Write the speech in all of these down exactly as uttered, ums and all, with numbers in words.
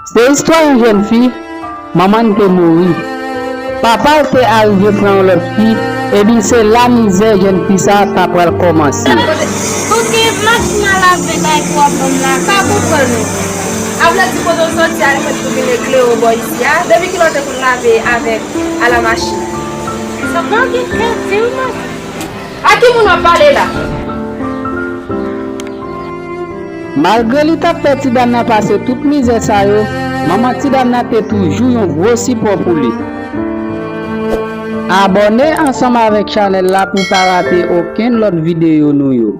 Se istwa yon jèn fi, manman l te mouri. Papa l te arive pran yon lòt fi, epi se la mizè jèn fi sa a ta pral kòmanse. Kote machin a lave kay pou w ap ban m la, sa konprann ou. A vle di kote w soti a, li mèt pou vin eklere w bò isi a, depi kilè w te konn lave avèk a la machin. Sa pa gen kè di w non. A ki moun w ap pale la? Malgre li t ap fè ti dam nan pase tout mizè sa yo, manman ti dam nan te toujou yon gwo sipò pou li. Abòne ansanm avèk chanèl la pou w pa rate okenn lòt videyo nou yo.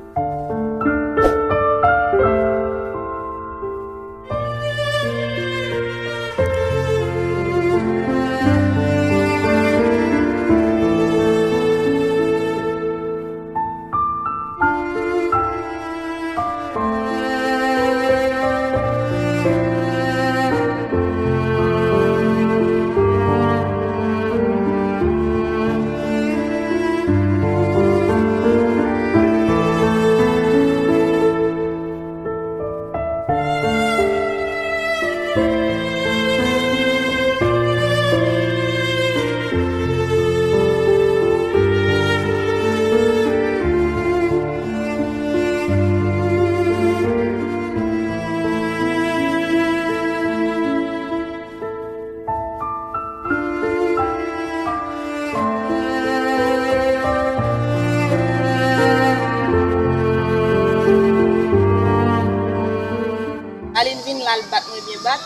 Aline vin la, l bat mwen byen bat.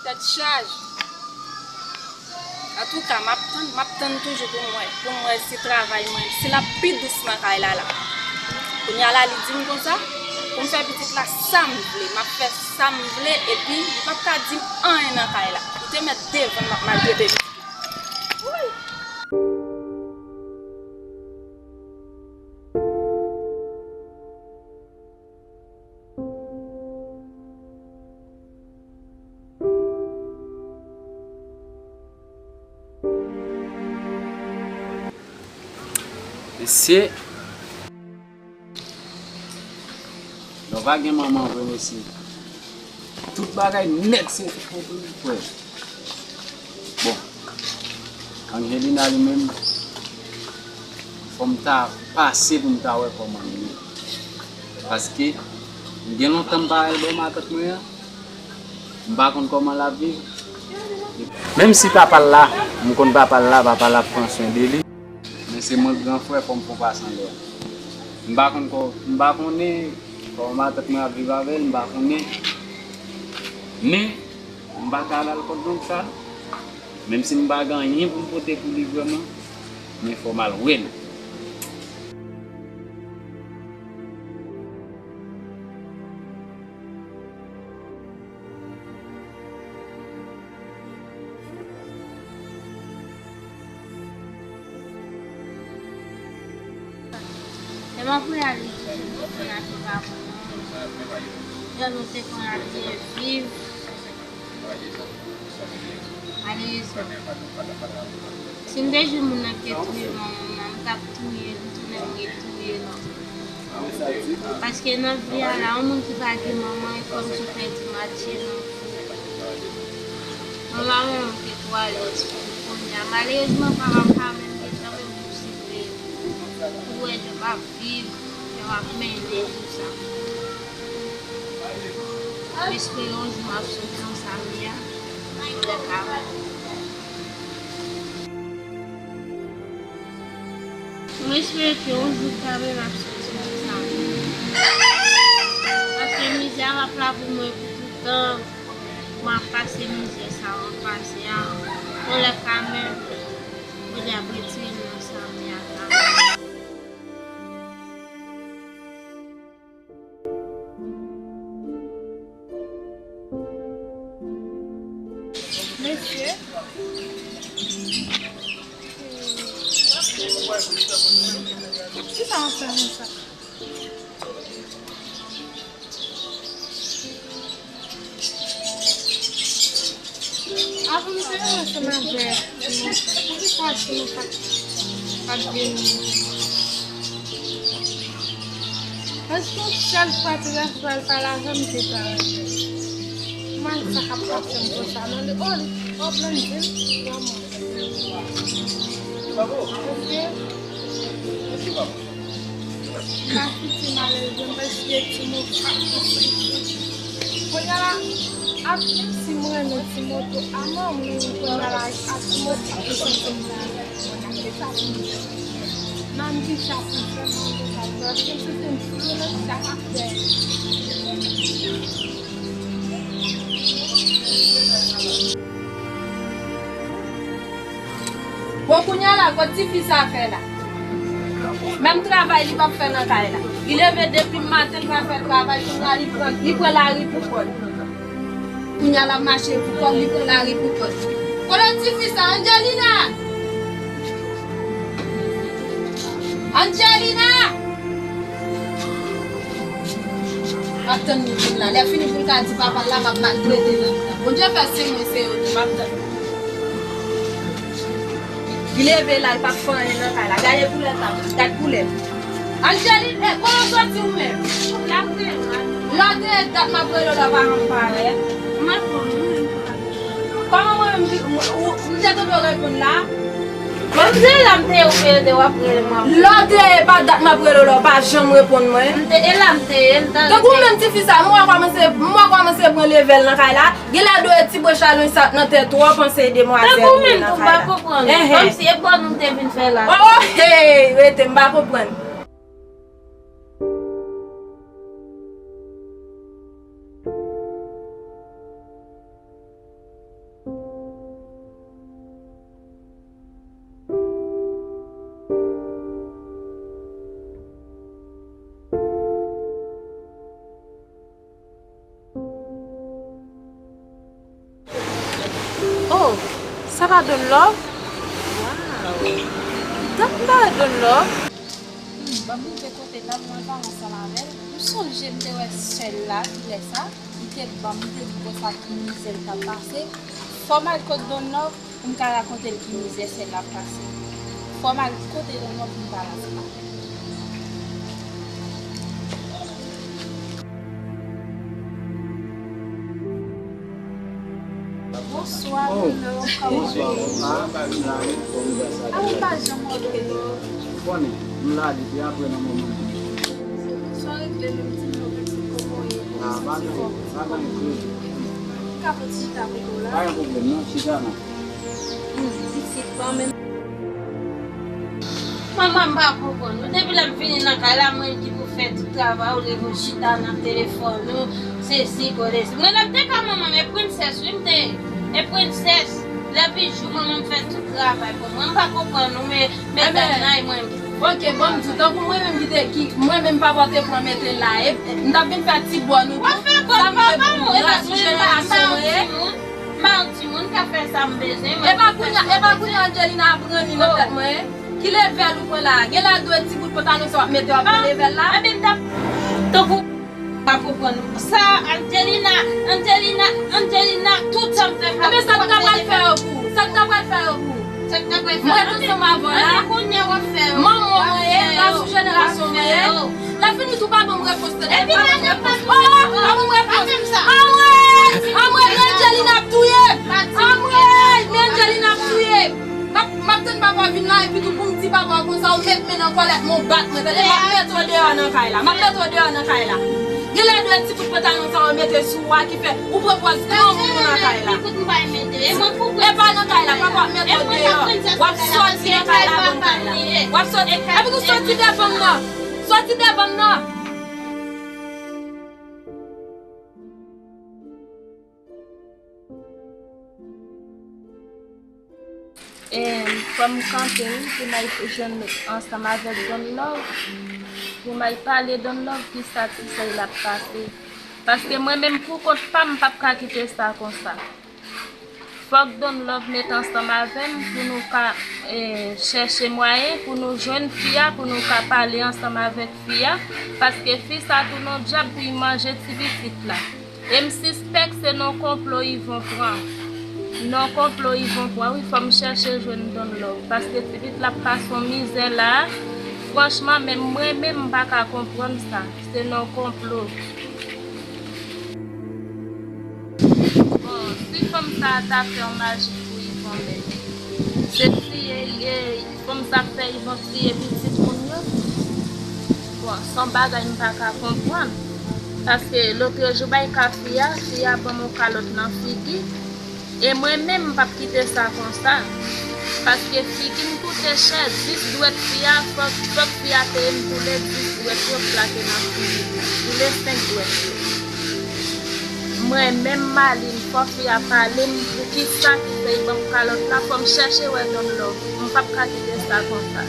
Tèt chaje. Antouka, m ap tann, m ap tann toujou pou m wè, pou m wè si travay mwen, si l ap pi dous nan kay la la. Kounye a la, li di m konsa, pou m fè pitit la sa m vle, m ap fè sa m vle, epi li p ap ka di m anyen nan kay la. Li te mèt devan m ap maltrete pitit la. Wouy! Mesye, lè w pa gen manman vre, mesye, tout bagay nèt se frè. Bon, Angelina li menm, fò m ta pase pou m ta wè kòman l ye. Paske m gen lontan m pa wè l bò matant mwen an. M pa konn kòman l ap viv. Menm si papa l la, m konn papa l la, papa l ap pran swen de li. Men se mwen k gran frè, fò m fè yon pas anlè. M pa konn kò, m pa konnen kòman matant mwen ap viv avè l, m pa konnen. Men, m pa ka al al kont nonm sa. Menm si m pa gen anyen pou m pote pou li vrèman, men fò m al wè l. Lè m ap reyalize nou te konn ap viv avè mwen, jan nou te konn ap byen viv. Malerezman, si m te jwenn moun nan ki te touye manman m nan, m t ap touye l, m tounen m retouye l ankò. Paske nan vi a la, yon moun ki pa gen manman, e kòmsi w pèdi mwatye nan vi w. Manman m te twò alèz pou m kounye a. Malerezman, pa m ap pa menm gen tan menm pou sipòte l, pou wè jan m ap viv, jan m ap mennen jou sa. M espere yon jou m ap soti nan sa m ye a, pou lè ka vini. M espere ke yon jou kanmenm m ap soti nan sa m ye. Paske mizè a p ap la pou mwen pou toutan. Mwen ap pase mizè sa mwen pase a. Yon lè kanmenm, Bondye ap retire m nan sa m ye a kanmenm. Mesye. Kisa w ap fè konsa? Avan m te ansanm avè timoun sa, poukisa timoun sa pa t vini? Paske yon sèl fwa ti gason al pale avè m, m te pale avè l. Mwen sa k ap pase m konsa non, li, oh, li, oh, Blandy, li vrèman. Mesye, Mwen piti malere, mwen eseye ti mo pa pou soti. Kounye a la, ap menm si mwen renmen ti moto a mò, men kounye a la, ak ti mo pa pou soti m la. Mwen ki sa pou m fè? Mwen ki sa pou m fè, mwen ki sa pou m fè? Paske m santi m flou nan sa k ap fè. Bon, kounye a la, kot tifi sa fè la? Menm travay li p ap fè nan kay la. Li leve depi maten, l pa fè travay, kounye a li pran, li pran lari pou kò l. Kounye a l ap mache pou kò l, li pran lari pou kò l. Kote tifi sa, Angelina? Angelina! M ap tann li vin la. Lè fini pou l ka di papa l la, m ap maltrete l. Bondye fè se mwen, se yo tou, m ap tann. Li leve la, li p ap fè anyen nan kay la. Gade koulè sa, gad koulè. Angelina, eh, kote w soti ou menm? Lè w te dat m ap rele w la, w pa janm parèt. Kòman mwen menm, m, m, m te tande w reponn la? Bon, m te la, m te ye, ou te ye, w ap rele m, w ap rele m. Lè w te ye, pa dat m ap rele w la, w pa janm reponn mwen. M te ye la, m te ye, m tande. Tankou menm tifi sa, m wè kòmanse, m wè kòmanse pran level nan kay la. Genlè dwe ti bwèch alonj sa nan tèt ou, w ap panse demwazèl ou ye nan kay la. Tankou menm tou, m pa konprann. Enhen. Kòmsi e bò nou te vin fè la. Oh, oh, hey, rete, m pa konprann. Oh, sa pa Don Love? Wow. Dat m pa wè Don Love. Hmm, ban m rive kote l la, m wè l pale ansanm avè l. M sonje m te wè sè l la, kilè sa, li te ban m, li te di konsa ki mizè l t ap pase. Fò m al kot Don Love pou m ka rakonte l ki mizè sè l ap pase. Fò m al kote Don Love pou m pale ansanm avè l. Bonswa, Don Love, kòman w ye? Bonswa, mama. Ah, m pa janm wè w, Don Love. Ou konnen, m la depi apre nan moman. Sa w regle menm, di m non, kòman w ye? Ah, pa gen, pa gen anyen. Ou ka fè ti chita kote w la? Pa gen pwoblèm, non, chita non. Hmm, pitit, ban men. Manman, m pa konprann ou. Depi lè m vini nan kay la, mwen ki pou fè tout travay, ou leve w chita nan telefòn ou, sesi, kole. Mwen lè m te ka manman m, e prensès, wi, m te ye. E prensès, lè bijou, manman m fè tout travay pou mwen. M pa konprann ou, men, men medam nan, e mwen ki. Ok, bon, m di w, tankou mwen menm ki te, ki, mwen menm papa w te pran mete l la, e, m t ap vin fè ti bòn ou tou. W ap fè bòn papa m, e pa, mwen pa, m pa yon timoun. M pa yon timoun ka fè sa m bezwen. E pa kounye a, e pa kounye a Angelina ap ranni nan tèt mwen. Ki level ou pran la? Genlè dwe ti bout pantalon sa w ap mete w ap pran level la? Ebyen m t ap tankou pa konprann. Sa, Angelina, Angelina, Angelina, tout sa m fè pa. Ebyen sa k ta pral fè yo pou ou? Sa k ta pral fè yo pou ou? Sa k ta pral fè? Mwen ansanm avè w la. Ebyen kounye a w ap fè yo. Manman w mwen ye, rasin jenerasyon mwen ye. Lè fini tou pa ban m repons tande. Epi pa ban m repons. Oh, pa ban m repons. Anmwey, anmwey, men Angelina ap touye m. Anmwey, men Angelina ap touye m. M ap, m ap tann papa vin la epi tou pou m di papa konsa ou met men nan kòlèt mwen ou bat mwen tande. M ap mete w deyò nan kay la. M ap mete w deyò nan kay la. Genlè dwe ti bout pantalon sa ou mete sou ou a ki fè ou pran pòz granmoun ou nan kay la. E pa nan kay la, papa ap mete w deyò. W ap soti nan kay la, banm kay la. W ap soti. Epi tou soti devan m nan. Soti devan m nan. Em, fò m kanpe wi, pou m al jwenn ansanm avèk Don Love, pou m al pale Don Love kisa ti sè l ap pase. Paske mwen menm pou kont pa m, m p ap ka kite sa konsa. Fòk Don Love met ansanm avè m pou nou ka, eh, chèche mwayen pou nou jwenn fi a, pou nou ka pale ansanm avèk fi a. Paske fi sa tou nan dyab pou l manje ti pitit la. E m sispèk se nan konplo Yvon pran. Nan konplo Yvon pran, wi, fò m chèche jwenn Don Love. Paske ti pitit la ap pase yon mizè la. Franchman, menm mwen menm, m pa ka konprann sa. Se nan konplo. Fanm sa a ta fè yon aji pou Yvon menm. Se tiye, e, fanm sa ap fè Yvon tiye pitit moun yo. Bon, se yon bagay m pa ka konprann. Paske lòt jou bay ka fi a, fi a ban m yon kalòt nan figi. E mwen menm, m p ap kite sa konsa. Paske figi m koute chè, dis dwèt fi a, fòk, fòk fi a peye m pou lè dis dwèt yo plake nan figi m nan. Pou lè senk dwèt yo. Mwen menm Malin, fò fi a pale m poukisa ki fè l ban m kalòt la, fò m chèche wè Don Love. M p ap ka kite sa konsa.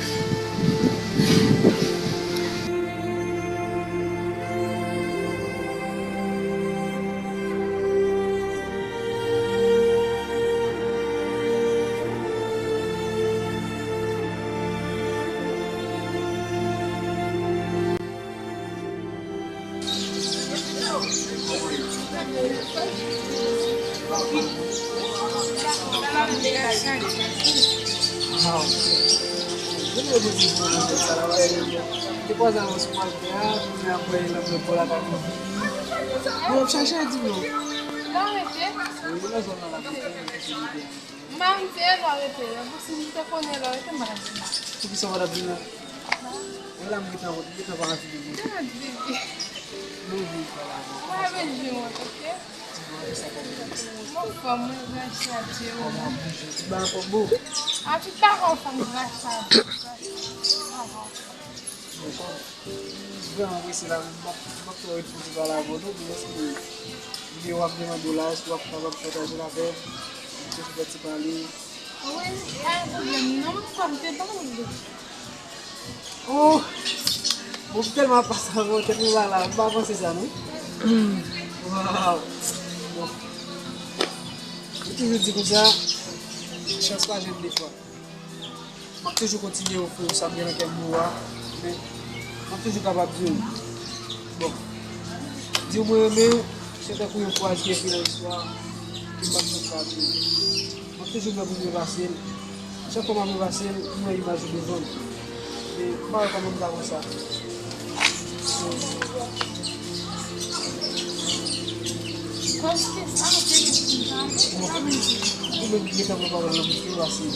Mari te lò rete, bon, si m te konnen lò rete, m pa t ap vin la. Poukisa w pa t ap vin la? E la m gentan, m gentan pa anvi vin. Gad, Vivi. Nou vin pa la, non. Mwen pa bezwen wont, oke? Di mwen sa pa vin. Mwen anfòm, mwen gras a Dye. Kòman bouje? Tout bagay anfòm bon? A, tout bagay anfòm, gras a Dye. Gras a Dye. Bon, kòm m vrèman prese la, m p ap, m p ap twò ret pou m te pale avè w non, men èske videyo a ap demande w la, èske w ap kapab pataje l avè m? M te fè ti pale. Wi, pa gen pwoblèm non, m kwè m te ba w li. Oh! Bon, m tèlman ap pase avè w, tèt mwen pa la, m pa panse sa non. Waw! Bon. Yo toujou di konsa, chans pa jwenn de fwa. M ap toujou kontinye ofri w sa m gen nan kè m pou ou a, men m ap toujou kapab di w, bon, di w mwen renmen w, se tankou yon fraz ki ekri nan istwa, ke m p ap janm ka bliye. M ap toujou prè pou m repase l. Chak fwa m ap repase l, m wè imaj ou devan m. Men m pa wè kòman m ta wè sa. Paske sa, se sa vle di. Ou menm ki gentan pran pawòl nan bouch mwen, paske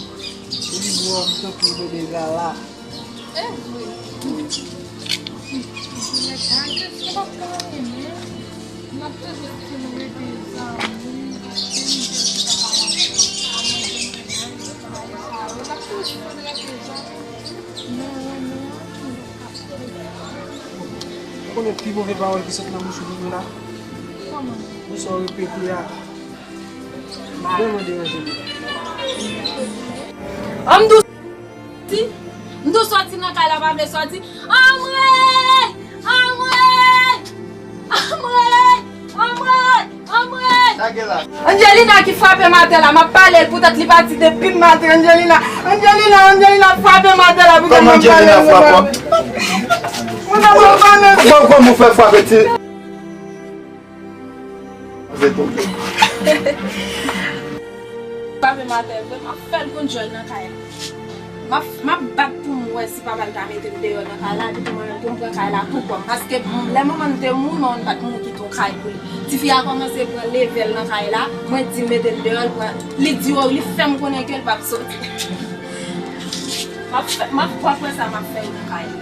depi m wè w, m tankou bebe gala. E vre. Wi. Nèg sa, se pa pou anyen, men n ap toujou toujou rete zanmi, paske m te di papa m, a mwen menm, mwen menm, mwen pa gen pawòl, n ap toujou rete zanmi. Men renmen an, Ou konnen pi move pawòl ki sot nan bouch ou pou mwen la? Kòman? Pou sa w repete a. Li vrèman deranje m. An m tou soti. M tou soti nan kay la, pa vle soti. Anmwey! Anmwey! Anmwey! Anmwey! Anmwey! Sa gen la? Angelina ki frape m atè la, m ap pale l poutèt li pati depi maten. Angelina, Angelina, Angelina ap frape m atè la poutèt m ap pale l. Kòman Angelina frape w? Poutèt m ap pale l. Kòman, kòman w fè frape ti? Frape m atè vre, m ap fè l konn jòl nan kay la. M ap, m ap bat pou m wè si papa l ta mete m deyò nan kay la, epi tou mwen menm pou m pran kay la pou kò m. Paske lè manman l te mouri, manman l pa t mouri kite yon kay pou li. Tifi a kòmanse pran leve l nan kay la, mwen di m mete l deyò, l pran, li di w, li fè m konnen ke l p ap soti. M ap fè, m ap, w ap wè sa m ap fè w nan kay la.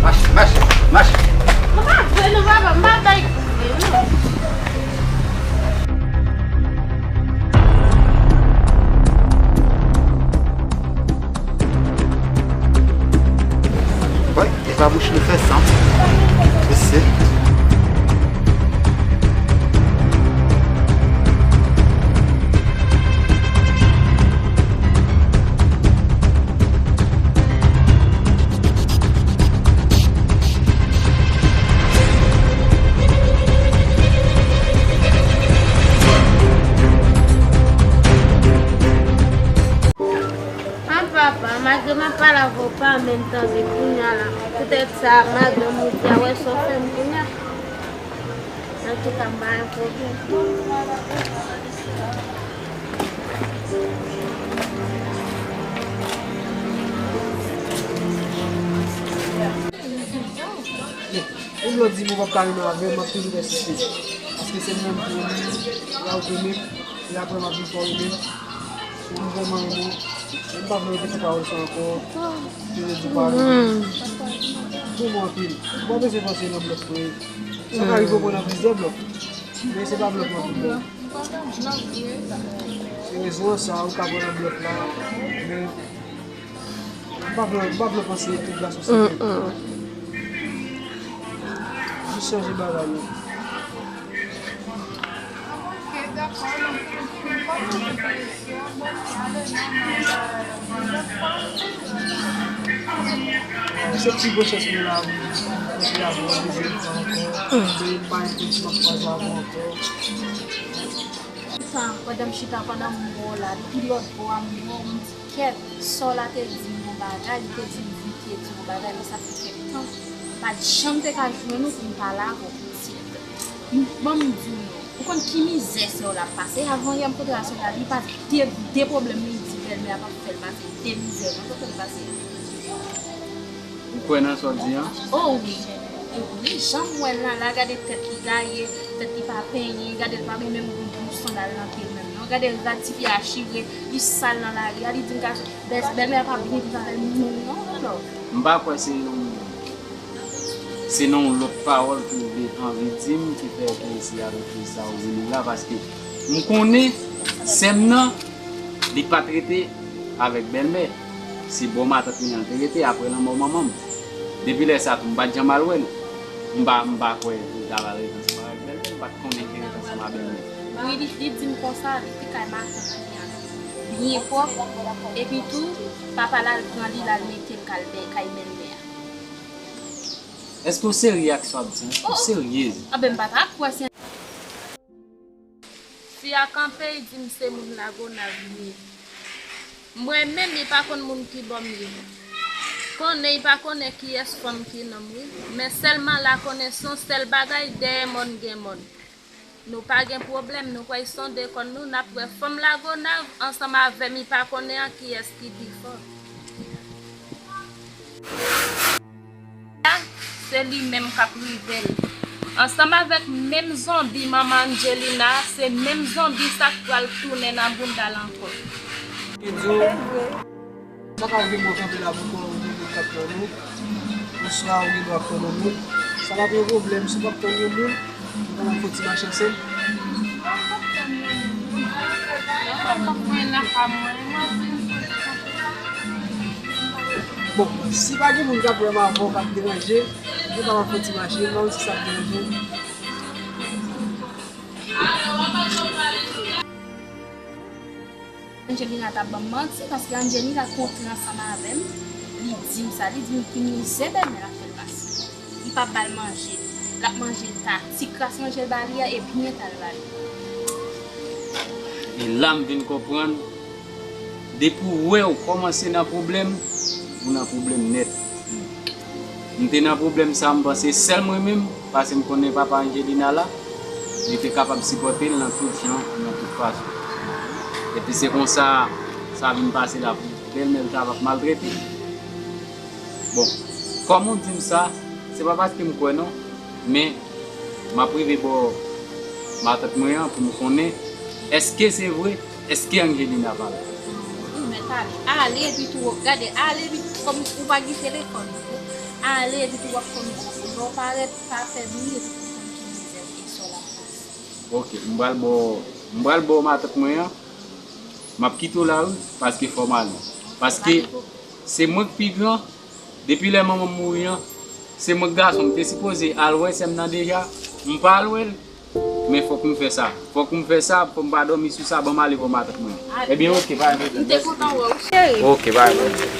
Mache, mache, mache. M pa vle non, papa, m pa bay kout men non. Wi, e pa bouch nou fè san. Mesye. A papa, malgre m ap pale avè w, w pa menm tande kounye a la. Poutèt sa, madanm ou di a wè sa w fè m kounye a. Antouka, m pa gen pwoblèm. Menm lè w di m ou p ap ka renmen avè m, m ap toujou pèsiste. Paske se mwen menm ki renmen, la ou renmen. Apre m ap vin fò yo menm. M vrèman renmen w. M pa vle repete pawòl sa ankò. Jezi di pawòl. M renmen w anpil. M pa bezwen panse nan blòf mwen. Sa ka rive w pran nan plizyè blòf. Men se pa blòf mwen pou mwen. Se rezon an sa ou ka pran nan blòf la. Men m pa vle, m pa vle panse tout gason se fèt. Jis chanje bagay yo. Se ti gwo chans mwen la pou m fè avè w dezyèm fwa ankò. Men m pa gen kondisyon pou m kwaze avè w ankò. Chita, pandan m chita, pandan m wè w la, depi lòt bò a m wè w, m di, kèt, Sòl la te di m yon bagay, li te di m vin te di yon bagay, men sa fè kèk tan. M pa t janm te ka jwenn ou pou m pale avè w pitit. M, ban m di w non, ou konn ki mizè sè w la ap pase? Avan yè m kontre a sè w la, li pase de, de pwoblèm li di bèlmè a p ap fè l pase, de mizè, non, sa fè l pase. Ou kwè nan sa w di an? O wi. E wi, jan m wè l la, la, gade tèt li gaye, tèt li pa penyen, gade l pa gen menm gou, gou sandal nan pye l menm non. Gade rad tifi a chire, li sal nan lari a, li di m gason, bèl, bèlmè a pa byen viv avè moun non, non. M pa kwè se yon, se nan yon lòt pawòl ke w vle anvi di m ki fè ke se avèk sa ou vini la, paske m konnen sè m nan, li pa t rete avèk bèlmè. Se bò matant mwen an te rete apre lanmò manman m. Depi lè sa tou, m pa t janm al wè l. M pa, m pa kwè li t ap al rete ansanm avèk bèlmè, m pa t konnen li te rete ansanm ak bèlmè. Wi, li, li di m konsa, li te kay matant li an byen pwòp, epi tou, papa l al pran li, l al mete l kay bè-, kay bèlmè a. Èske w serye ak sa w ap di an? Èske w serye? Anben, m pa ta kwè se Fi a kanpe, li di m se moun Lagonav li ye. M wè menm li pa konn moun ki bò m ye. Konnen li pa konnen kiyès fanm ki nonm wi. Men sèlman lakonesans, sèl bagay, dèyè mòn gen mòn. Nou pa gen pwoblèm, nou kwè l sonde kòn nou, n ap wè fanm Lagonav ansanm avè m, li pa konnen an kiyès ki pi fò. Se li menm k ap rive l. Ansanm avèk menm zonbi manman Angelina, se menm zonbi sa k pral tounen nan bounda l ankò. Sa ka rive mwen kanpe la pou mwen, ou gen moun k ap tann ou. Bonswa, ou gen dwa tann yon moun. Sa pa t yon pwoblèm, si w p ap tann yon moun, nou ka fè yon ti mache ansanm. Bon, si pa gen moun k ap wè m avè w k ap deranje, nou ka fè yon ti mache, menm si sa ap deranje w. Angelina t ap ban m manti, paske Angelina kontre ansanm avè m, li di m sa, li di m ki mizè bèlmè l ap fè l pase. Li pa ba l manje, l ap manje ta, ti kras manje l ba li a, e byen ta l ba li. E la m vin konprann, depi w wè w kòmanse nan pwoblèm, ou nan pwoblèm nèt. M te nan pwoblèm sa, m panse sèl mwen menm, paske m konnen papa Angelina la, li te kapab sipòte l nan tout jan, nan tout fason. Epi se konsa, sa vin pase la pou bèlmè l ta p ap maltrete l. Bon, kòm ou di m sa, se pa paske m kwè non, men m ap rive bò matant mwen an pou m konnen èske se vre, èske Angelina pa la. Ou mèt ale. Ale epi tou, gade, ale epi kòm ou pa gen telefòn. Ale epi tou w ap konn lè w parèt, pa fè bri epi pou konn ki mizè e sò l ap pase. Ok, m pral bò, m pral bò matant mwen an. M ap kite w la wi, paske fò m ale. Paske se mwen k pi gran, depi lè manman m mouri an, se mwen k gason, m te sipoze al wè sè m nan deja, m pa al wè l. Men fòk m fè sa. Fòk m fè sa, fòk m pa dòmi sou sa, ban m ale bò matant mwen. Ebyen, ok, pa gen pwoblèm. M te kontan wè w, cheri. Ok, pa gen pwoblèm.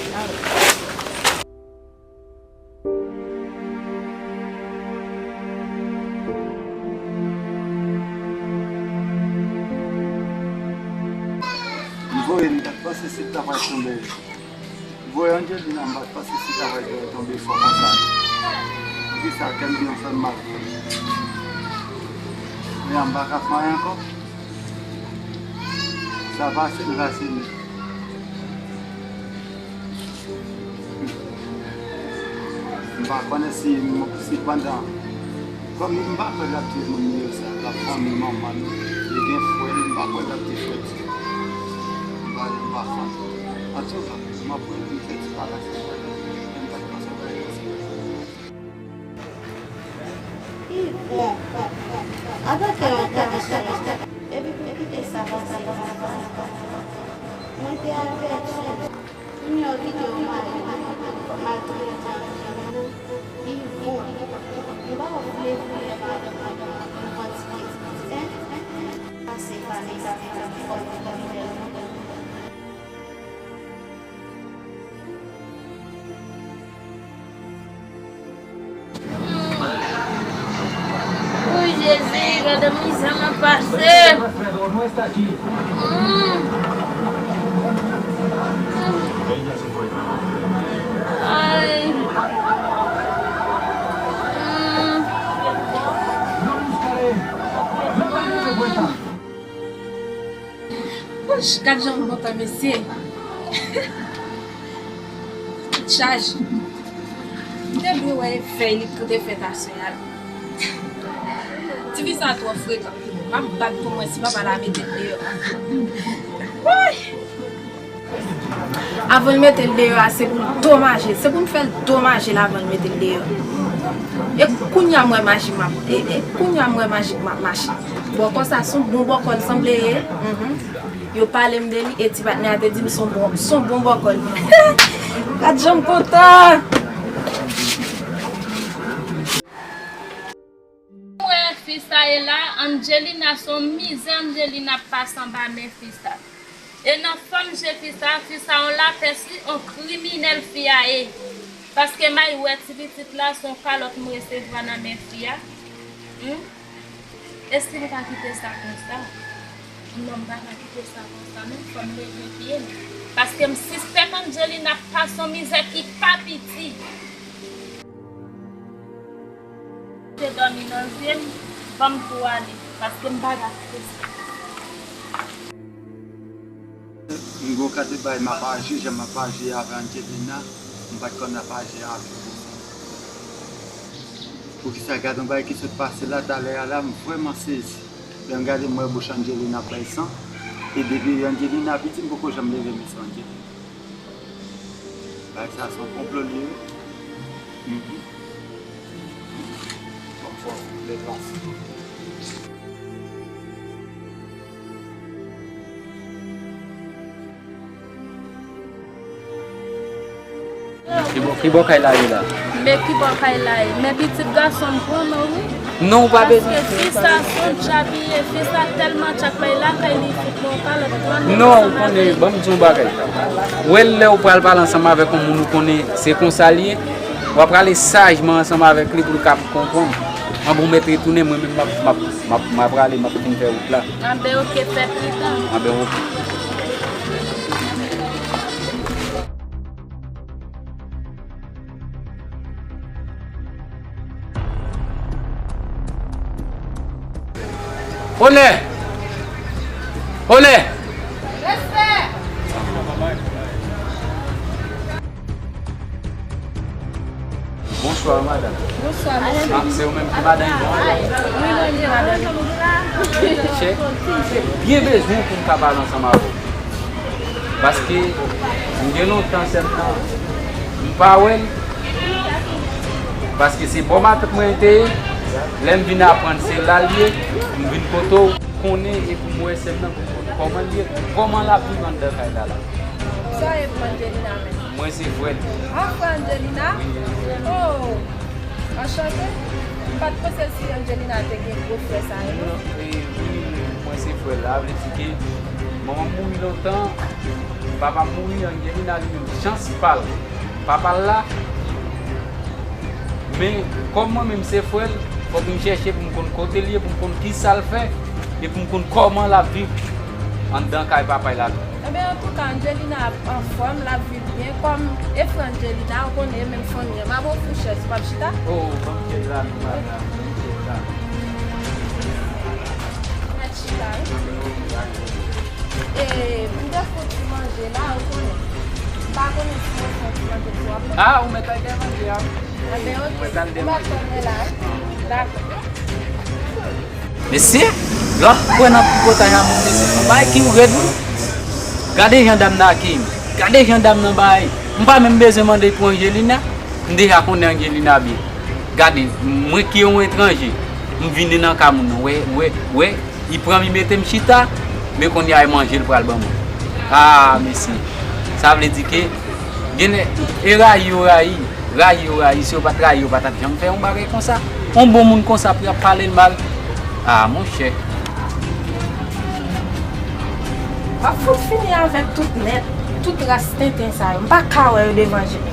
M voye, m t ap panse si l ta pral tonbe. Voye Angelina, m pa t panse si l ta pral tonbe fò konsa. Poukisa kè m gen yon fè m mal pou li? Men m pa ka fè anyen ankò. Sa pase, l pase. M pa konnen si, si pandan, kòm m pa kwè l ap di moun yo sa, l ap fanmi manman l, li gen frè l, m pa Apre l ap te fè ti. M pa, m pa fan. Antouka, m ap wè l vin fè ti pala sa. M pa t panse bagay konsa. Ivon, antanke yon kretyen, epi pou kite sa pase, mwen te avèti. Junior kite w mayi, maltrete. Ivon, m pa w vle vle madanm, m pran ti kretyen. Pase pa mezanmi, fò nou kriminèl. Woy, Jezi, gade mizè m ap pase. Mm. Ay. Mm. Mm. Wouch, gad jan m kontan, mesye. Tout chaje. M te dwe wè fèy li pou te fèt aswè a. Tifi sa twò frekan. M ap bat pou mwen si papa l a mete l deyò. Woy! Avan l mete l deyò a, se pou l domaje l. Se pou m fè l domaje l avan l mete l deyò. E kounye a m wè maji m ap, e, e kounye a m wè maji m ap mache. Bòkò sa, se yon bon bòkò l sanble ye. Mhm. Yo pale m de li, e ti patnè a te di m se yon bon, se yon bon bòkò l ye. Gad jan m kontan! Mwen, fi sa ye la, Angelina, se yon mizè Angelina ap pase anba men fi sa. E nan fòm je fi sa, fi sa yon lapès wi, yon kriminèl fi a ye. Paske may wè ti pitit la, se yon kalòt m resevwa nan men fi a. Hmm? E si m ka kite sa konsa? Non, m pa ka kite sa konsa, non, fò m leve pye m. Paske m sispèk Angelina ap pase yon mizè ki pa piti. Te dòmi nan zye m, ban m tou ale, paske m pa ka kite sa. M gon kantite bagay m ap aji, jan m ap aji avè Angelina, m pa t konn ap aji avè l konsa. Poukisa gade yon bagay ki sot pase la, talè a la, m vrèman sezi. Lè m gade, m wè bouch Angelina bay san, e depi Angelina piti, m poko janm leve men sou Angelina. Bagay sa se yon konplo li ye. Mhm. Bon, fò deplase. Ki bò, ki bò kay la ye la? Men ki bò kay la ye. Men pitit gason m pran non wi. Non, ou pa bezwen. Paske fi sa se yon tchak li ye, fi sa tèlman tchak bay lakay li fout mwen kalòt. Non, ou konnen, ban m di yon bagay. Ou wè lè ou pral pale ansanm avèk yon moun ou konnen se konsa l ye, w ap prale sajman ansanm avèk li pou l ka konprann. Anben ou mèt retounen, mwen menm m ap, m ap, m ap, m ap prale, m ap fin fè wout la. Anben oke, fè pridan. Anben oke. Onè! Onè! Respè! Bonswa, madanm. Bonswa, mesye. Ah, se ou menm ki madanm Ivon? Wi, mwen menm madanm. Chè, se byen bezwen pou m ka pale ansanm avè w. Paske m gen lontan sè m nan, m pa wè l. Paske se bò matant mwen te ye. Lè m vin aprann se la l ye, m vin kote w, konnen epi m wè sè m nan pou m konn kòman l ye, kòman l ap viv anndan kay la la. Sa w ye pou Angelina menm? Mwen se frè l. Ah, frè Angelina? Wi. Oh! Anchante. M pa t panse si Angelina te gen gwo frè sa yo, non. Non, e, wi, mwen se frè l la. Vle di ke manman m mouri lontan, papa m mouri, Angelina li menm, chans pa l. Papa l la, men kòm mwen menm se frè l, fòk m chèche pou m konn kote l ye, pou m konn kisa l fè, e pou m konn kòman l ap viv anndan kay papa l la tou. Enben, antouka, Angelina ap anfòm, l ap viv byen. Kòm e frè Angelina, ou konnen e menm fanmi an. M ap ofri w chèz, w ap chita? Oh, ban m chèz la, non, madanm, ban m chèz la. Mèt chita, wi. E, m te fouti manje la, ou konnen. M pa konnen si mwen fè ti manje pou w ap manje. Ah, ou mèt al gen manje a. Enben, oke. M ap tann mwen la, wi. Dakò. Mesye, L ap kwè nan tripotay a moun mesye. Yon bagay ki rèd wi. Gade jan dam nan akeyi m. Gade jan dam nan bay. M pa menm bezwen mande l pou Angelina. M deja konnen Angelina byen. Gade, mwen ki yon etranje. M vini nan ka moun nan. Wè, wè, wè. Li pran m, li mete m chita. Men kounye a e manje l pral ban mwen. Ah, mesye. Sa vle di ke, genlè, e rayi yo rayi. Rayi yo rayi, si yo pa t rayi, yo pa t ap janm fè yon bagay konsa. Yon bon moun konsa pou y ap pale l mal. Ah, monchè. W ap fout fini avèk tout nèt, tout ras tenten sa yo. M pa ka wè yo devan je m.